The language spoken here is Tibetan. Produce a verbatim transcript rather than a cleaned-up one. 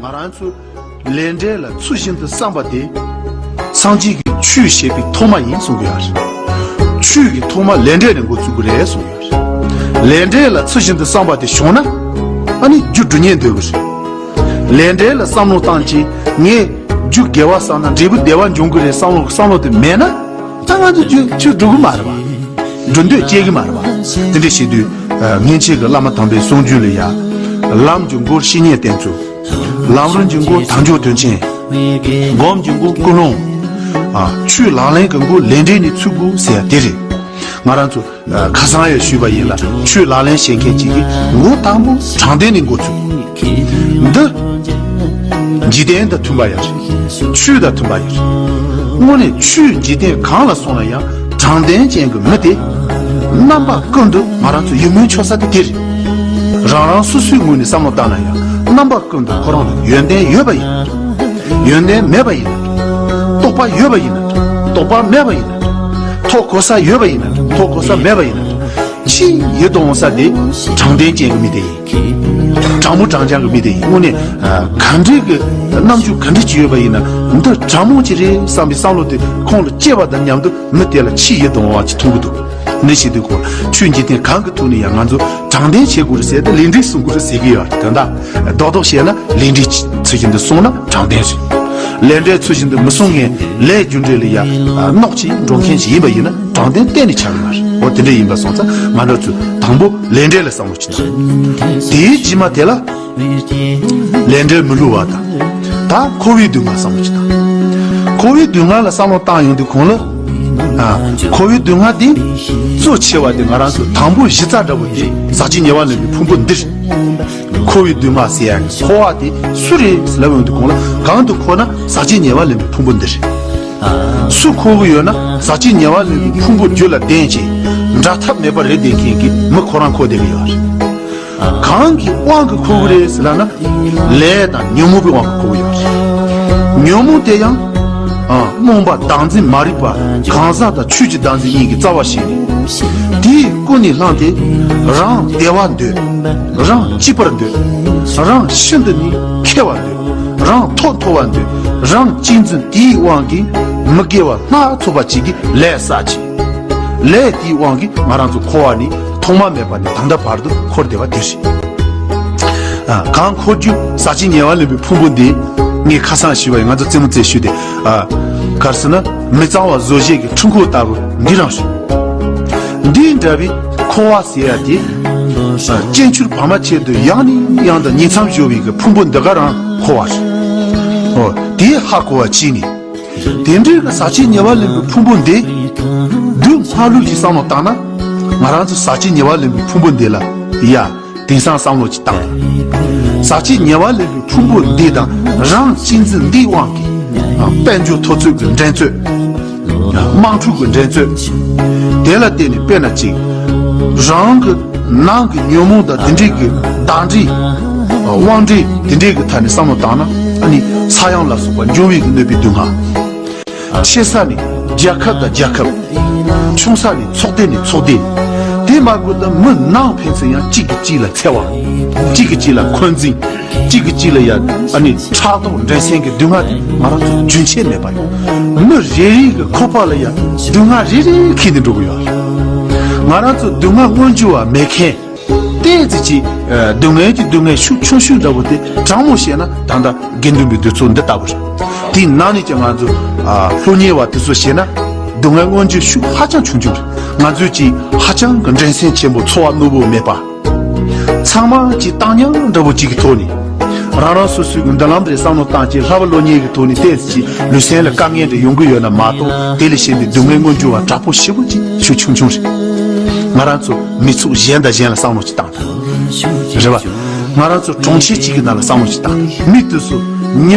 ང་རང་ཚོ་ལས་འབྲས་ལ་ཚུལ་བཞིན་དུ་བསམ་པ་དེ་སངས་རྒྱས་ཀྱི་ཆོས་བཤད་པའི་ཐོག་མ་ཡིན་གསུང་གི་ཡོད་རེད། ཆོས་ཀྱི་ཐོག་མ་ལས་འབྲས་ནས་འགོ་ཚུགས་ཀྱི་རེད་གསུང་གི་ཡོད་རེད། ལས་འབྲས་ལ་ཚུལ་བཞིན་དུ་བསམ་པ་དེ་བྱུང་ན་ཨ་ནི་རྒྱུ་འགྲུབ་ཉེན་འདོད་ཀྱི་རེད། ལས་འབྲས་ལ་བསམ་བློ་བཏང་ཅིང་ངས་རྒྱུ་དགེ་བ་བསགས་ན་འབྲས་བུ་བདེ་བ་འབྱུང་གི་རེད་བསམ་བློ་བསམ་བློ་དེ་མེད་ན་ད་ང་ཚོ་རྒྱུ་ཆོས་འགྲུབ་ཀྱི་མ་རེད་པ། འགྲོ་འདོད་སྐྱེ་གི་མ་རེད་པ། དེ་འདྲ་བྱེད་དུས་སྔོན་ཆད་ཀྱི་བླ་མ་དམ་པའི་གསུང་རྒྱུན་ལ་ཡ། ལམ་གྱི་མགོར་བཤེས་གཉེན་བསྟེན་ཚུལ། ལམ་རིམ་གྱི་མགོ་དལ་འབྱོར་དོན་ཆེན། སྒོམ་གྱི་མགོ་ཀུན་སློང་། ཨ། ཆོས་ལག་ལེན་གྱི་མགོ་ལས་འབྲས་ནས་ཚུགས་དགོས་ཟེར་ཡ་དེ་རེད། ང་རང་ཚོ་ཨ་ཁ་སང་ཡང་ཞུས་པ་ཡིན་ལ་ཆོས་ལག་ལེན་བྱེད་མཁན་གཅིག་གིས་མགོ་དང་པོ་དྲང་བདེན་ནས་འགོ་ཚུགས། འདི་འཇིག་རྟེན་དང་མཐུན་པ་ཡང་རེད། ཆོས་དང་མཐུན་པ་ཡང་རེད། དངོས་གནས་ཆོས་འཇིག་རྟེན་གང་ལ་སོང་ན་ཡང་དྲང་བདེན་ཅན་གྱི་མི་དེ་རྣམ་པ་ཀུན་ཏུ་ང་རང་ཚོ་ཡིད་སྨོན་འཆོར་ས་དེ་དེ་རེད། རང་རང་སོ་སོའི་ངོས་ནས་བསམ་བློ་བཏང་ན་ཡང་རྣམ་པ་ཀུན་ཏུ་ཁོ་རང་ལ་ཡོན་ཏན་ཡོད་པ་ཡིན། ཡོན་ཏན་མེད་པ་ཡིན་ན། རྟོགས་པ་ཡོད་པ་ཡིན་ན། རྟོགས་པ་མེད་པ་ཡིན་ན། ཐོག་གོ་ས་ཡོད་པ་ཡིན་ན། ཐོག་གོ་ས་མེད་པ་ཡིན་ན། ཕྱིའི་ཡིད་དུ་འོང་ས་དེ་དྲང་བདེན་ཅན་གྱི་མི་དེ་ཡིན། དྲང་མོ་དྲང་རྐྱང་གི་མི་དེ་ཡིན། དངོས་གནས་ག་འདྲའི་གི་རྣམ་འགྱུར་ག་འདྲ་ཅིག་ཡོད་པ་ཡིན་ན་འདི་དྲང་མོ་ཅིག་རེད་བསམ་པའི་བསམ་བློ་དེ་ཁོང་ལ་སྐྱེ་བ་དང་མཉམ་དུ་མི་དེ་ལ་ཕྱིའི་ཡིད་དུ་འོང་བ་ཅིག་མཐོང་གི་འདུག་འདི་བྱེད་དུས་ཁོ་ཆོས་འཇིག་རྟེན་གང་གི་ཐོག་ནས་ཡང་ང་ཚོ་དྲང་བདེན་བྱེད་དགོས་རེད་ཟེར་ཏེ་ལས་འབྲས་སྲུང་དགོས་རེད་ཟེར་གི་ཡོད་རེད། དོན་དག་རྡོག་རྡོག་བཤད་ན་ལས་འབྲས་ཚུལ་བཞིན་དུ་སྲུང་ན་དྲང་བདེན་རེད། ལས་འབྲས་ཚུལ་བཞིན་དུ་མི་སྲུང་མཁན་ལས་རྒྱུ་འབྲས་ལ་ཡ་གནོད་ཅིག་འགྲོ་མཁན་ཞིག་ཡིན་པ་ཡིན་ན་དྲང་བདེན་གཏན་ནས་ཆགས་ཀྱི་མ་རེད། འོ་དེ་འདྲ་ཡིན་པ་སོང་ཙང་ང་རང་ཚོས་དང་པོ་ལས་འབྲས་ལ་བསམ་བློ་ཅིག་བཏང་། དེའི་རྗེས་མ་དེ་ལ་ལས་འབྲས་མི་བསླུ་བ་དང་། ད་འཁོར་བའི་སྡུག་བསྔལ་བསམ་བློ་ཅིག་བཏང་། འཁོར་བའི་སྡུག་བསྔལ་ལ་བསམ་བློ་བཏང་ཡོང་དུས་གོང་ལ། ཨ། འཁོར་བའི་སྡུག་བསྔལ་དེ་གཙོ་ཆེ་བ་དེ་ང་རང་ཚོ་དང་པོ་གཞི་རྩ་འདྲ་བོ་དེ་ཟག་བཅས་ཉེ་བར་ལེན་པའི་ཕུང་པོ་འདི་རེད། འཁོར་བའི་སྡུག་བསྔལ་ཟེར་ཡ་གི་འཁོར་བ་དེ་སུ་རེད་ཟེར་ལབ་ཡོང་དུས་གོང་ལ་གང་དུ་འཁོར་ན་ཟག་བཅས་ཉེ་བར་ལེན་པའི་ཕུང་པོ་འདི་རེད། སུ་འཁོར་གི་ཡོད་ན་ཟག་བཅས་ཉེ་བར་ལེན་པའི་ཕུང་པོ་རྒྱུད་ལ་ལྡན་ཅིང་འབྲལ་ཐབས་མེད་པར་རེད་ལྡན་མཁན་གྱི་མི་ཁོ་རང་འཁོར་བསྡད་ཀྱི་ཡོད་རེད། གང་གི་དབང་གིས་འཁོར་གྱི་རེད་ཟེར་ལབ་ན། ལས་དང་ཉོན་མོངས་པའི་དབང་གིས་འཁོར་གྱི་ཡོད་རེད། ཉོན་མོངས་དེ་ཡང་། ཨ། རྨོངས་པ་བདག་འཛིན་མ་རིག་པ་གང་ཟག་དང་ཆོས་ཀྱི་བདག་འཛིན་གཉིས་ཀྱི་རྩ་བ་བྱས་ནས། དེས་ཀུན་ནས་བསླངས་ཏེ། རང་བདེ་བ་འདོད། རང་སྐྱིད་པར་འདོད། རང་ཤིན་ཏུ་ནས་མཁས་པར་འདོད། རང་ཐོག་མཐོ་བར་འདོད། རང་གཅེས་འཛིན་དེའི་དབང་གིས་མི་དགེ་བ་སྣ་ཚོགས་པ་ཅིག་གི་ལས་བསགས་ཀྱི། ལས་དེའི་དབང་གིས་ང་རང་ཚོ་འཁོར་བ་ནི་ཐོག་མ་མེད་པ་ནས་ད་ལྟ་བར་དུ་འཁོར་བསྡད་པ་དེ་རེད། ཨ། གང་འཁོར་རྒྱུ་ཟག་བཅས་ཉེ་བར་ལེན་པའི་ཕུང་པོ་འདི་ངས་ཁ་སང་ཞུས་པ་ཡིན། ང་ཚོ་རྩེད་མོ་རྩེ་ཞུས་ཏེ། ཨ། ག་རེ་ཟེར་ན་མི་གཙང་བ་བཟོ་བྱེད་ཀྱི་འཕྲུལ་འཁོར་ལྟ་བུ་འདི་རང་རེད། འདི་འདྲ་བའི་འཁོར་བ་ཟེར་ཡ་དེ། ཨ། གཅེན་གཅུང་བར་མ་ཆད་དུ་ཡང་ནས་ཡང་དུ་ཉིང་མཚམས་སྦྱོར་བའི་གི་ཕུང་པོ་འདི་ག་རང་འཁོར་བ་རེད། ཨོ། དེ་ཧ་གོ་བ་བྱས་ནས། དེ་འདྲའི་གི་ཟག་བཅས་ཉེ་བར་ལེན་པའི་ཕུང་པོ་འདི་སྡུག་སྔལ་ལུགས་ཀྱི་བསམ་བློ་བཏང་ན། ང་རང་ཚོ་ཟག་བཅས་ཉེ་བར་ལེན་པའི་ཕུང་པོ་འདི་ལ་ཡ་དེང་སང་བསམ་བློ་ཅིག་བཏང་། ཟག་བཅས་ཉེ་བར་ལེན་པའི་ཕུང་པོ་འདི་དང་རང་གཅེས་འཛིན་འདིའི་དབང་གིས་དཔལ་འབྱོར་ཐོབ་ཚོད་ཀྱི་འགྲན་རྩོད། དམངས་ཁྲོད་ཀྱི་འགྲན་རྩོད། དེ་ལ་བརྟེན་ནས་དཔེར་ན་ཅིག་རང་གི་ནང་གི་ཉོན་མོངས་དང་དེ་འདྲའི་གི་བདག་འབྲས། དབང་འབྲས་དེ་འདྲའི་གི་ཐད་ནས་བསམ་བློ་བཏང་ན་ཨ་ནི་ས་ཡོམ་ལ་སོགས་པ་འབྱུང་བའི་གི་གནོད་པའི་སྡུག་བསྔལ། ཆེ་ས་ནས་རྒྱལ་ཁབ་དང་རྒྱལ་ཁབ། ཆུང་ས་ནས་ཚོགས་སྡེ་ནས་ཚོགས་སྡེ། དེ་མ་དགོས་ན་མི་ནང་ཕན་ཚུན་ཡང་གཅིག་གིས་གཅིག་ལ་འཚེ་བ། གཅིག་གིས་གཅིག་ལ་འཁོན་འཛིན། གཅིག་གིས་གཅིག་ལ་ཡ་ཨ་ནི་ཕྲག་དོག་འགྲན་སེམས་ཀྱི་སྡུག་བསྔལ་དེ་ང་རང་ཚོ་རྒྱུན་ཆད་མེད་པ་ཡོད། མི་རེ་རེ་གི་ཁོག་པ་ལ་ཡ་སྡུག་བསྔལ་རེ་རེ་འཁྱེར་ནས་འགྲོ་གི་ཡོད། ང་རང་ཚོ་སྡུག་བསྔལ་མངོན་གྱུར་བ་མེད་མཁན། ཏོག་ཙམ་ཅིག་ཨ། སྡུག་བསྔལ་གྱི་སྡུག་བསྔལ་ཤུགས་ཆུང་ཤོས་འདྲ་བོ་དེ་དྲང་མོ་བཤད་ན་ད་ལྟ་དགེ་འདུན་པའི་འདུ་ཚོགས་འདི་ལྟ་བུ་རེད། དེའི་ནང་ནས་ཀྱང་ང་ཚོ། ཨ། སློབ་གཉེར་བ་དེ་ཚོ་བཤད་ན་སྡུག་བསྔལ་མངོན་གྱུར་ཤུགས་ཧ་ཅང་ཆུང་ཆུང་རེད། ང་ཚོས་ཀྱིས་ཧ་ཅང་གི་འགྲན་སེམས་ཆེན་པོ་ཚོར་བ་རྣོ་པོ་མེད་པ། ཚང་མ་ཀྱིས་བཏང་སྙོམས་འདྲ་བོ་ཅིག་གི་ཐོག་ནས། རང་རང་སོ་སོའི་གི་མདུན་ལམ་དེར་བསམ་བློ་བཏང་ཅིང་བསླབ་པ་སློབ་གཉེར་གྱི་ཐོག་ནས་ཏོག་ཙམ་ཅིག་ལུས་སེམས་ལ་དཀའ་ངལ་འདྲ་ཡོང་གི་ཡོད་ན་མ་གཏོགས་དེ་ལས་གཞན་པའི་སྡུག་བསྔལ་མངོན་གྱུར་བ་དྲག་པོ་ཞེ་པོ་ཅིག་ཤུགས་ཆུང་ཆུང་རེད། ང་རང་ཚོ་མི་ཚོགས་གཞན་དང་གཞན་ལ་བསམ་བློ་ཅིག་བཏང་དང་། རེད་བ། ང་རང་ཚོ་གྲོང་ཁྱེར་གཅིག་གི་ནང་ལ་བསམ་བློ་ཅིག་བཏང་དང་། མི་དེ་ཚོ་ཉི་